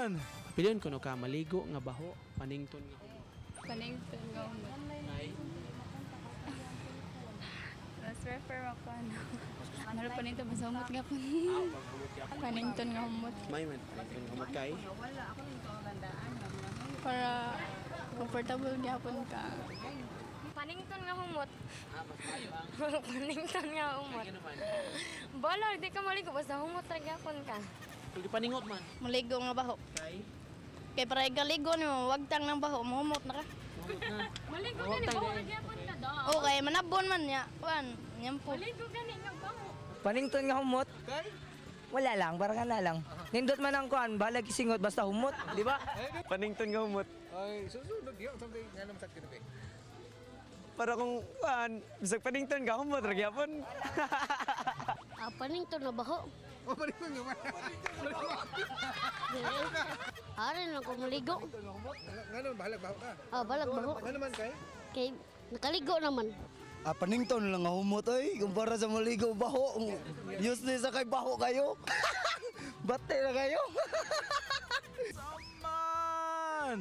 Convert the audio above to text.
Man! Pilion kuno ka maligo nga baho, panington nga humot. Panington nga humot. Ay, Mas prefer ako ano. Ano panington, mas humot nga po. Panington nga humot. May man panington nga humot kay. Para comfortable gyapon ka. Panington nga humot. Ah, mas maayo ang Panington nga humot. kay naman. Bala, di ka maligo basta humot ra gyapon ka. Kung paningot man Maligo nga baho. kay Kay para ikaligo nimo, wagtang ng baho, mahumot na ka. humot na. Maligo Humot gani tayo baho dahil. ra gyapon ka do. Okay, manabon man niya. Kuan, nyampo. Maligo gani nga baho. Panington nga humot. Wala lang, parang na lang. Nindot man ang kuan, balag singot basta humot, di ba? Panington nga humot. Ay, susunod yun. Something nga naman sa kinabi. Para kung kuan, bisag panington ka humot ra gyapon. Ah, panington na baho. Oh, panington nga man. Arin lang ko maligo. Nga naman, bahalag baho ka. Ah, balag baho. Nga naman kay? Kay nakaligo naman. Ah, panington lang nga humot ay kumpara sa maligo baho. Useless sa kay baho kayo. Bate na kayo. Man!